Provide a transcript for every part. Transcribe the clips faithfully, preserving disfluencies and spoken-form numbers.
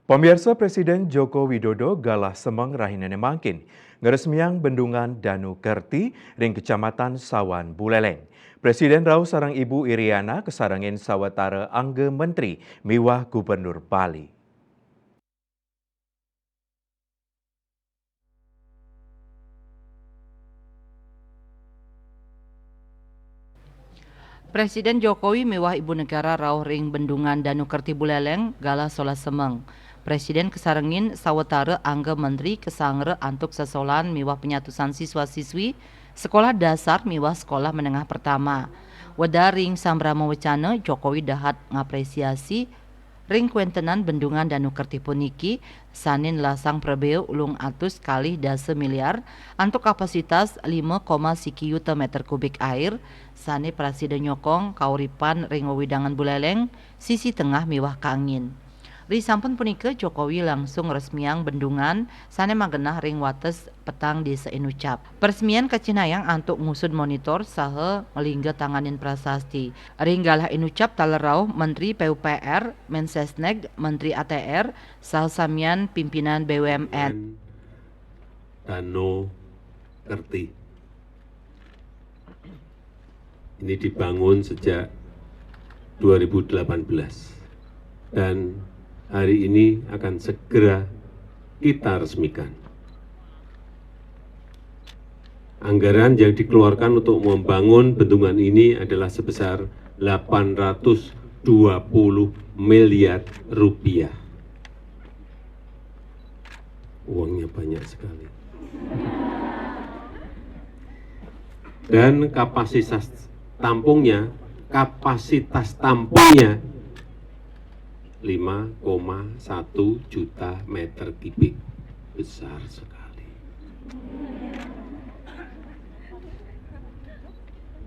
Pamiarsa, Presiden Joko Widodo galah semeng rahinane mangkin ngresmiang Bendungan Danu Kerti ring Kecamatan Sawan Buleleng. Presiden rauh sareng Ibu Iriana kasarengin sawetara angga menteri miwah gubernur Bali. Presiden Jokowi miwah Ibu Negara rauh ring Bendungan Danu Kerti Buleleng galah solas semeng. Presiden kasarengin sawetara angga menteri kasangra antuk sesolan miwah penyatusan siswa-siswi sekolah dasar miwah sekolah menengah pertama. Wedar ring sambrama wecana, Jokowi dahat ngapresiasi ring kwentenan Bendungan Danu Kerti puniki, sane nlasang prabea ulung atus kalih dasa miliar antuk kapasitas lima koma siki yuta meter kubik air, sane prasida nyokong kauripan ring wewidangan Buleleng, sisi tengah miwah kangin. Risampun punika, Jokowi langsung ngresmiang bendungan sane magenah ring wates petang Desa Inucap. Peresmian kacihnayang antuk ngusud monitor saha nglingga tanganin prasasti. Ring galah Inucap taler rauh Menteri P U P R, Mensesnek, Menteri A T R, saha samian pimpinan B U M N. Danu Kerti. Ini dibangun sejak dua ribu delapan belas dan hari ini akan segera kita resmikan. Anggaran yang dikeluarkan untuk membangun bendungan ini adalah sebesar delapan ratus dua puluh miliar rupiah. Uangnya banyak sekali. Dan kapasitas tampungnya, kapasitas tampungnya lima koma satu juta meter kubik. Besar sekali.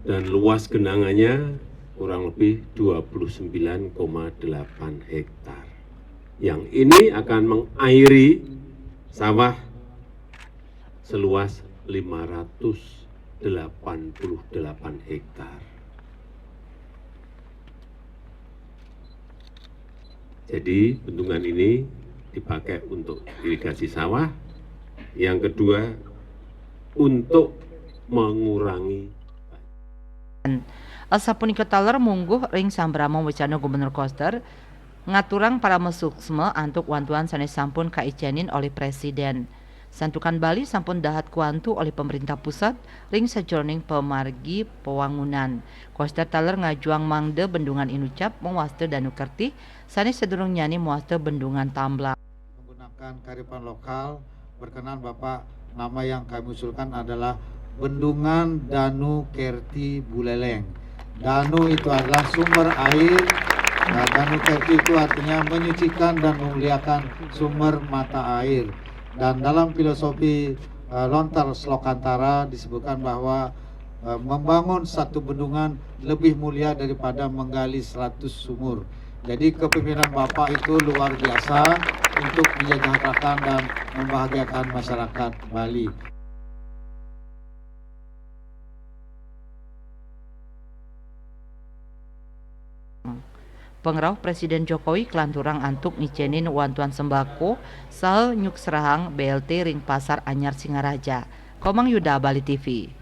Dan luas genangannya kurang lebih dua puluh sembilan koma delapan hektar. Yang ini akan mengairi sawah seluas lima ratus delapan puluh delapan hektar. Jadi, bendungan ini dipakai untuk irigasi sawah. Yang kedua, untuk mengurangi. Asapunika taler mungguh ring sambrama wecana Gubernur Koster ngaturang parama suksma antuk wantuan sane sampun kaicenin olih Presiden. Santukan Bali sampun dahat kuantu olih pemerintah pusat ring sajeroning pamargi pawangunan. Koster taler ngajuang mangda Bendungan Inucap mawasta Danu Kertih, sane sadurungnyané mawasta Bendungan Tamblang. Menggunakan kearifan lokal, berkenan Bapak, nama yang kami usulkan adalah Bendungan Danu Kerti Buleleng. Danu itu adalah sumber air. Nah, Danu Kerti itu artinya menyucikan dan memuliakan sumber mata air. Dan dalam filosofi, eh, lontar Slokantara disebutkan bahwa, eh, membangun satu bendungan lebih mulia daripada menggali seratus sumur. Jadi, kepemimpinan Bapak itu luar biasa untuk menyejahterakan dan membahagiakan masyarakat Bali. Pangrauh Presiden Jokowi kalanturang antuk ngicénin wantuan sembako saha nyukserahang B L T ring Pasar Anyar Singaraja. Komang Yuda, Bali T V.